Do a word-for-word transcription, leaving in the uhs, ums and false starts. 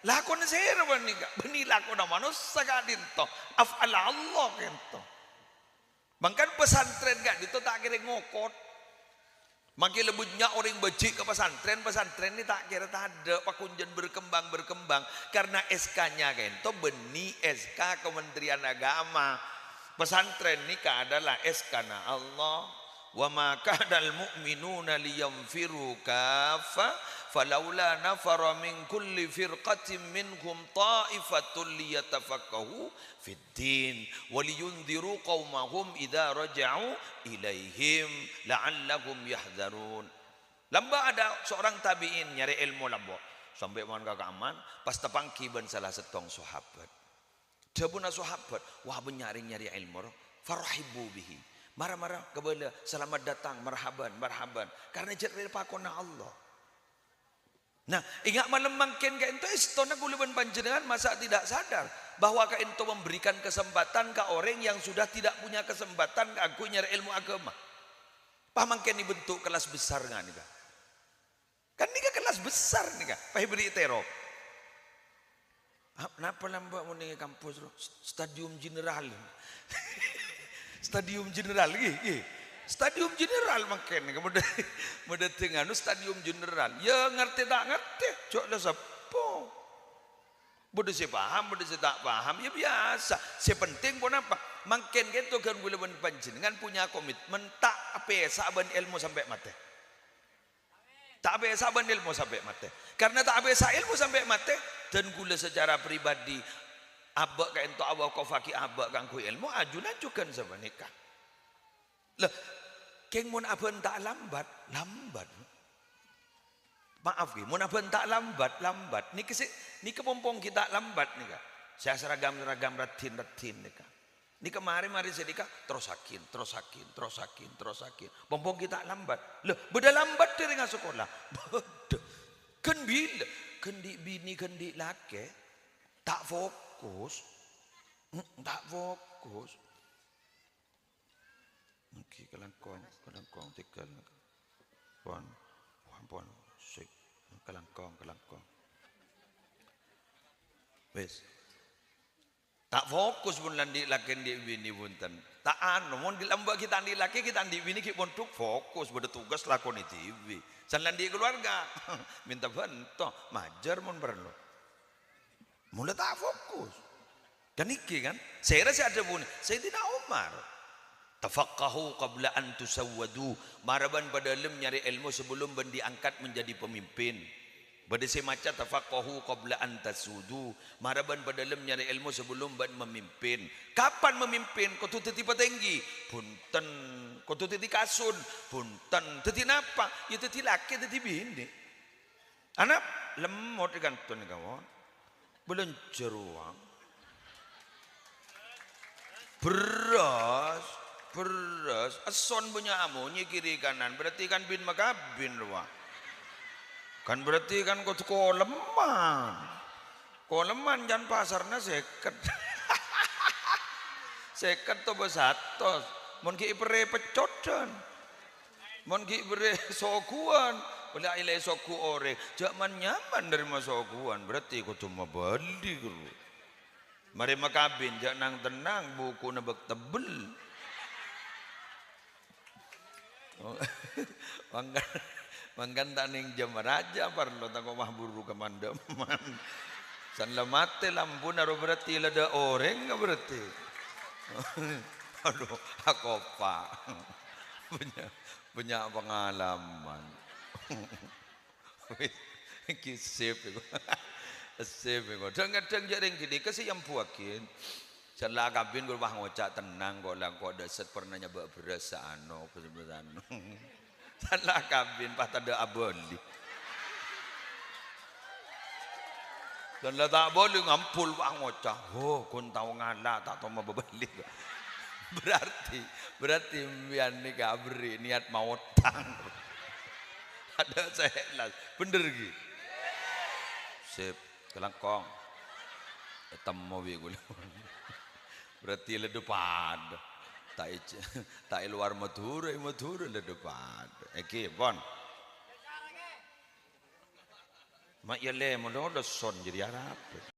Lakona sèra panèka? Bânnè lakona manossa ka'dinto. Af'al Allah ka'dinto. Mangkana pesantren ka'dinto ta' kèra ngokot. Mangkèn la bânnya' orèng bâji' ka pesantren, pesantren nè ta' kèra tadâ', pakonjhân berkembang-berkembang. Karena S K-nya ka'dinto bânnè S K Kementerian Agama. Pesantren nèka adalah S K-na Allah. "Wa ma kanal mu'minuna liyanfiru kaffa, falaula nafara min kulli firqatin minhum ta'ifatun liyatafaqahu fid din, wa liyundziru qaumahum idza raja'u ilaihim, la'allahum yahdzarun." Lambâ' ada seorang tabi'in nyarè èlmo lambâ'. Sampè' mon ka kamma, pas tapangghi bân sala sèttong sahabat. Dhâbuna sahabat, "Wah, bânnya' orèng nyarè èlmo, ro." Farahibu bihi. Mara-mara kabâlâ, "Selamat datang, marhaban, marhaban." Karena jhâ' rèya pakonna Allah. Nah, enga' malem mangkèn ka'dinto èstona kaulâ bân panjhennengngan masa tidak sadar bahwa ka'dinto memberikan kesempatan ka orèng yang sudah tidak punya kesempatan kaangghuy nyarè èlmo agama. Pas mangkèn èbentuk kelas besar nga' nèka. Kan nèka kelas besar nèka, pas èberri' tèro. Ah, napa lambâ' mon neng kampus, ro? Stadium Jenderal. Stadium Jenderal, ghi, ghi. Stadium Jenderal mangkèn nèka, modâ-, modâ teng anu Stadium Jenderal. Ya ngartè ta' ngartè, jhâ' la seppo. Bâdâ sè paham, bâdâ sè ta' paham, ya biyasa. Sè penting ponapa? Mangkèn ka'dinto ghân kaulâ bân panjhennengngan punya komitmen ta' apèsa bân èlmo sampè' matè. Ta' apèsa bân èlmo sampè' matè. Karena ta' apèsa èlmo sampè' matè, dân kaulâ secara pribadi, abâ' ka'dinto awakafaghi abâ' kaangghuy èlmo, ajunan jhughân sapanèka. Lah, kèng mon abân ta' lambat, lambat. Maaf, ghi, mon abân ta' lambat, lambat. Nèka sè, nèka pompong ghi' ta' lambat nèka. Sè asaragam-saragam raddhin-raddhin nèka. Nèka marè-marè sè nèka, terrossaghi, terrossaghi, terrossaghi, terrossaghi. Pompong ghi' ta' lambat. Lah, bâdâ lambat dâri ngasakola. Bâdâ. Ghân bilâ? Ghân dhi' binè, ghân dhi' lakè. Ta' fokus. Mm, ta' fokus. Ènggi, kalangkong, kalangkong, tèghâl. Pon, pon, pon, sik. Kalangkong, kalangkong. Wis. Ta' fokus mon la andi' lakè andi' binè, bhunten. Ta' anu, mon ghi' lambâ' ghi' ta' andi' lakè, ghi' ta' andi' binè, ghi' mondhuk fokus, bâdâ tugas lakonè dhibi'. San la andi' kaluwarga, minta bhânto, majâr mon parlo. Mon la ta' fokus. Kan ènggi kan? Sèra sè adhâbuna Sayyidina Umar. "Tafaqqahu qabla an tusawwadu." Mara bân padâlem nyarè èlmo sabellum bân diangkat menjadi pemimpin. Bâdâ sè maca, "Tafaqqahu qabla an tasudu." Mara bân padâlem nyarè èlmo sabellum bân memimpin. Kapan memimpin? Kodhu dhâddhi patèngghi? Bhunten. Kodhu dhâddhi kasun? Bhunten. Dhâddhi napa? Ya dhâddhi lakè, dhâddhi binè. Ana' lemmot è kanto nèka, mon. Bâlânjhâ rowa. Bherrâs, bherrâs. Èsson bânnya' amonyè kiri kanan, berarti kan bin makabin rowa. Kan berarti kan kodhu kolemman. Kolemman jhân pasarna sèket. Sèket otabâ satos. Mon ghi' èberrè peccodhân. Mon ghi' berrè soguwân, la ilaè sogu orèng, jhâ' man-nyaman narèma soguwân, berarti kodhu mabâli, ghuru. Marè makabin, jhâ' nang-tennang, bukuna bâk tebbel. Mangkana, mangkana ta' neng jhâm rajâ, parlo tako' maburu ka mandhâman. San la matè lampuna ro berarti la dâ' orèng berarti. Adu, akopa'. Bânnya', bânnya' pangalaman. Wis, iki sip iku. Sip iku. Dhâng-kadhâng jhâ' rèng ghânèka sè èambuwâghi. San la akabin ghulâ pas ngoca' tennang kok, la engko' dâ' sè pernah nyabâ' bherrâs sè ano, bherrâs ano. San la akabin pas tadâ' abâli. San la ta' abâli ngampol, wah, ngoca', "Oh, ghun tao ngala', ta' tao mabâbâli." Berarti, berarti sampèyan nèka aberri' niat maotang. Tadâ' sè èhlas. Bhender, ghi? Sip, kalangkong. Ètemmo bi' ghulâ. Berarti la dâ' padâ. Ta' è, ta' è lowar Madhurâ, è Madhurâ la dâ' padâ. Ènggi, pon. Ma' iyâ lè, malolo son jârèya arapa?